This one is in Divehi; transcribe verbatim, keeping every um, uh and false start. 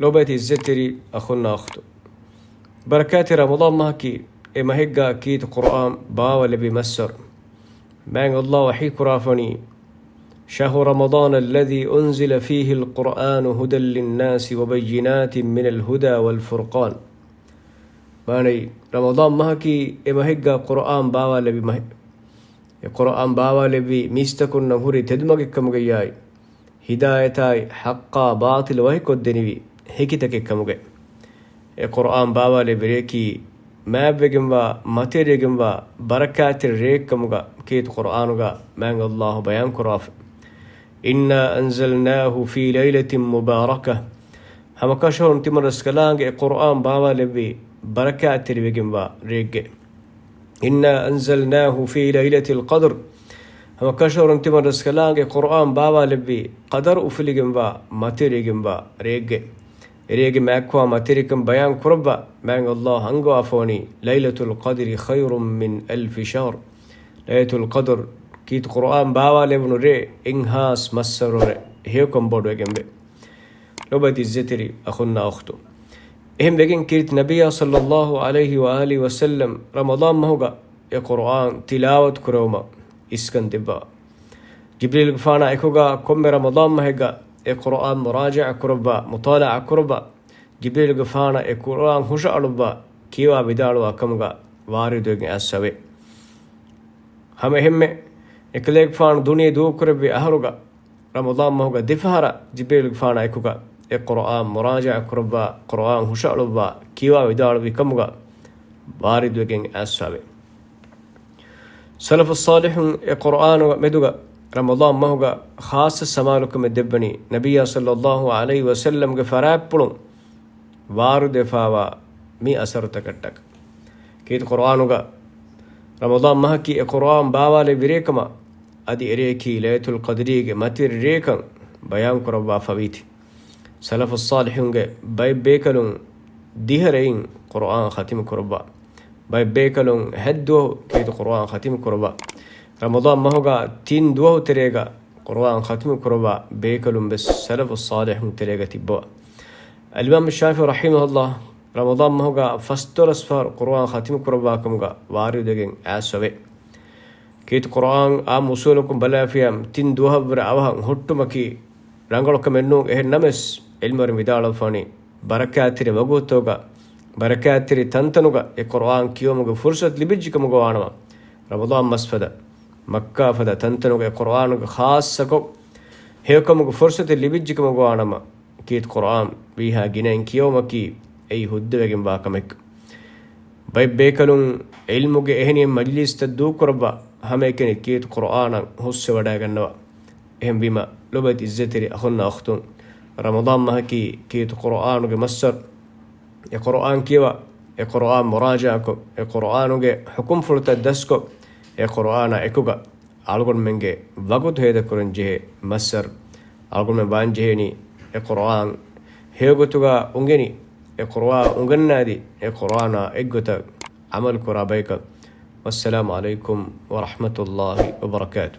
ލޯބިވެތި އިއްޒަތްތެރި އަޚުންނާ އުޚްތުން، ބަރަކާތްތެރި ރަމަޟާން މަހަކީ އެ މަހެއްގަ ކީރިތި ޤުރުއާން ބާވާލެއްވި މައްސަރު. މާތް ﷲ ވަޙީ ކުރާފަނީ، شهر رمضان الذي أنزل فيه القرآن هدى للناس وبينات من الهدى والفرقان. މާނައީ، ރަމަޟާން މަހަކީ އެ މަހެއްގަ ޤުރުއާން ބާވާލެއްވި މަހެއް. އެ ޤުރުއާން ބާވާލެއްވީ މީސްތަކުންނަށް ހުރި ތެދުމަގެއްކަމުގައްޔާއި، ހިދާޔަތާއި ޙައްޤާ ބާޠިލު ވަހިކޮށްދެނިވި ހެކިތަކެއްކަމުގައި. އެ ޤުރުއާން ބާވާލެއްވި ރެޔަކީ މާތްވެގެންވާ، މަތިވެރިވެގެންވާ، ބަރަކާތްތެރި ރެޔެއްކަމުގަ ކީރިތި ޤުރުއާނުގަ މާތް ﷲ ބަޔާން ކުރާފަ. إنا أنزلناه في ليلة مباركة. ހަމަކަށަވަރުން ތިމަން ރަސްކަލާނގެ އެ ޤުރުއާން ބާވާލެއްވީ ބަރަކާތްތެރިވެގެންވާ ރެއެއްގައި. إنا أنزلناه في ليلة القدر. ހަމަކަށަވަރުން ތިމަން ރަސްކަލާނގެ ޤުރުއާން ބާވާލެއްވީ ޤަދަރު އުފުލިގެންވާ، މަތިވެރިވެގެންވާ ރެއެއްގައި. އެރޭގެ މާތްކޮށް މަތިވެރިކަން ބަޔާން ކުރައްވާ، މާތް ﷲ އަންގަވާފަވަނީ، ليلة القدر خير من ألف شهر. ލައިލަތުލް ޤަދުރު ކީރިތި ޤުރުއާން ބާވާލެވުނު ރޭ އެއްހާސް މައްސަރު ރޭ ހެޔޮކަން ބޮޑުވެގެންވޭ. ލޯބިވެތި އިއްޒަތްތެރި އަޚުންނާ އުޚްތުން، އެހެން ވެގެން ކީރިތި ނަބިއްޔާ ޞައްލައްލާހު ޢަލައިހި ވައާލިހި ވަސައްލަމް ރަމަޟާން މަހުގަ އެ ޤުރުއާން ތިލާވަތު ކުރެވުމަށް އިސްކަން ދެއްވާ. ޖިބްރީލްގެފާނާ އެކުގަ ކޮންމެ ރަމަޟާން މަހެއްގަ އެ ޤުރުއާން މުރާޖަޢަ ކުރައްވާ، މުޠާލަޢަ ކުރައްވާ، ޖިބްރީލްގެފާނަށް އެ ޤުރުއާން ހުށައަޅުއްވާ، ކިޔަވާ ވިދާޅުވާ ކަމުގަ ވާރިދުވެގެން އައިސްފަވޭ. ހަމަ އެހެންމެ، އެކަލޭގެފާނު ދުނިޔެ ދޫކުރެއްވި އަހަރުގަ ރަމަޟާން މަހުގަ ދެފަހަރަށް ޖިބްރީލްގެފާނާ އެކުގަ އެ ޤުރުއާން މުރާޖަޢަ ކުރައްވާ، ޤުރުއާން ހުށައަޅުއްވާ، ކިޔަވާ ވިދާޅުވި ކަމުގަ ވާރިދުވެގެން އައިސްފަވޭ. ސަލަފުއް ޞާލިޙުން އެ ޤުރުއާނުގެ މެދުގަ ރަމަޟާން މަހުގަ ޚާއްޞަ ސަމާލުކަމެއް ދެއްވަނީ ނަބިއްޔާ ޞައްލައްލާހު ޢަލައިހި ވަސައްލަމްގެ ފަރާތްޕުޅުން ވާރިދުވެފަވާ މި އަސަރުތަކަށްޓަކަ. ކީރިތި ޤުރުއާނުގަ ރަމަޟާން މަހަކީ އެ ޤުރުއާން ބާވާލެއްވި ރޭކަމަށް، އަދި އެރެޔަކީ ލައިލަތުލް ޤަދްރީގެ މަތިވެރި ރޭކަން ބަޔާން ކުރައްވާފަވީތީ. ސަލަފުއް ޞާލިޙުންގެ ބައެއް ބޭކަލުން ދިހަ ރެއިން ޤުރުއާން ޚަތިމު ކުރައްވާ. ބައެއް ބޭކަލުން ހަތްދުވަހު ކީރިތި ޤުރުއާން ޚަތިމު ކުރައްވާ. ރަމަޟާން މަހުގަ ތިން ދުވަހު ތެރޭގަ ޤުރުއާން ޚަތިމު ކުރައްވާ ބޭކަލުން ވެސް ސަލަފުއް ޞާލިޙުން ތެރޭގަ ތިއްބަވާ. އަލްއިމާމު ޝާފިޢީ ރަޙިމަހުﷲ ރަމަޟާން މަހުގަ ފަސްދޮޅަސް ފަހަރު ޤުރުއާން ޚަތިމު ކުރައްވާ ކަމުގަ ވާރިދުވެގެން އައިސްފަވޭ. ކީރިތި ޤުރުއާން އާއްމު އުޞޫލަކުން ބަލާފިޔާ ތިން ދުވަހަށްވުރެ އަވަހަށް ހުއްޓުމަކީ ރަނގަޅު ކަމެއް ނޫން. އެހެން ނަމަވެސް، ޢިލްމުވެރިން ވިދާޅުވެފަވަނީ، ބަރަކާތްތެރި ވަގުތުތަކުގަ، ބަރަކާތްތެރި ތަންތަނުގަ އެ ޤުރުއާން ކިޔެވުމުގެ ފުރުޞަތު ލިބިއްޖެ ކަމުގަ ވާނަމަ، ރަމަޟާން މަސްފަދަ، މައްކާ ފަދަ ތަންތަނުގަ އެ ޤުރުއާނުގެ ޚާއްޞަކޮށް ހެޔޮކަމުގެ ފުރުޞަތެއް ލިބިއްޖެ ކަމުގަ ވާނަމަ، ކީރިތި ޤުރުއާން ވީހާ ގިނައިން ކިޔެވުމަކީ އެއީ ހުއްދަވެގެންވާ ކަމެއް. ބައެއް ބޭކަލުން ޢިލްމުގެ އެހެނިހެން މަޖިލީސްތައް ދޫކުރައްވާ، ހަމައެކަނި ކީރިތި ޤުރުއާނަށް ހުސްވެވަޑައިގަންނަވާ. އެހެންވީމަ، ލޮބުވެތި އިއްޒަތްތެރި އަޚުންނާ އުޚްތުން، ރަމަޟާން މަހަކީ ކީރިތި ޤުރުއާނުގެ މައްސަރު. އެ ޤުރުއާން ކިޔަވާ، އެ ޤުރުއާން މުރާޖަޢަކޮށް، އެ ޤުރުއާނުގެ ޙުކުމްފުޅުތައް ދަސްކޮށް، އެ ޤުރުއާނާ އެކުގަ އަޅުގަނޑުމެންގެ ވަގުތު ހޭދަކުރަން ޖެހޭ މައްސަރު. އަޅުގަނޑުމެން ވާން ޖެހޭނީ އެ ޤުރުއާން ހެޔޮގޮތުގަ އުނގެނި، އެ ޤުރުއާން އުނގަންނާދީ، އެ ޤުރުއާނާ އެއްގޮތަށް ޢަމަލު ކުރާ ބަޔަކަށް. ވައްސަލާމު ޢަލައިކުމް ވަރަޙްމަތުﷲ ވަބަރަކާތު.